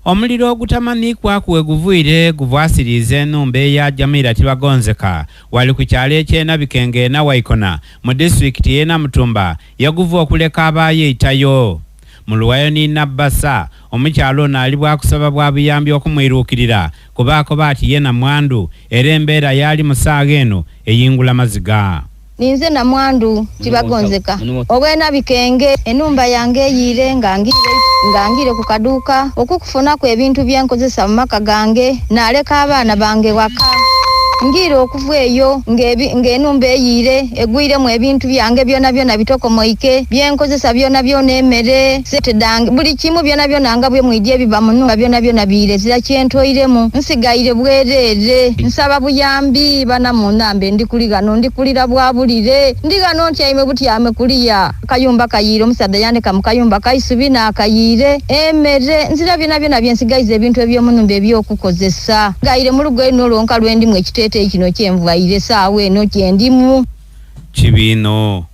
Omuliro ogutamanhiikwaku we guviire guvwasiriiza enhumba eya Jamila Tibagonzeka wali ku kyalo eky'e Nabikenge e Nawaikona mu disitulikiti y'e Namutumba ye guva okuleka abaayo eitayo. Mu luwayo ni Nabbasa, omukyala ono ali bwa kusaba bwa buyambi okumwiruukirira kuba akoba ati ye namwandu era embeera yaali mu saagha eno eyingula maziga. Ninze namwandu Tibagonzeka ow'e Nabikenge. Enhumba yange eyiire nga ngiire ku kaduuka okukufunaku ebintu bye nkozesa mu maka gange naaleka abaana bange waka. Ngiire okuva eyo ng'enhumba eyiire egwiremu ebintu byange byonabyona bitokomoike, bye nkozesa byonabyona emere, sente dhange, buli kimu byonabyona nga bwe mwidhi ebiba mu nhumba byonabyona biire ezira kye ntoiremu. Nsigaire bwereere. Nsaba buyambi bana munnambe ndi kuli ghano ndi kulira bwa bulire. Ndi ghano ntyaime butyame kuliya. Akayumba kayiire omusaadha yandeka mu kayumba ka isubi n'akayiire emere. Nzira byonabyona bye nsigaiza ebintu eby'omu nhumba eby'okukozesa. Nsigaire mu lugoye luno lwonka lwe ndimu ekiteeteeyi kino kye nvaire sawa eno kye ndimu. Kibi inho.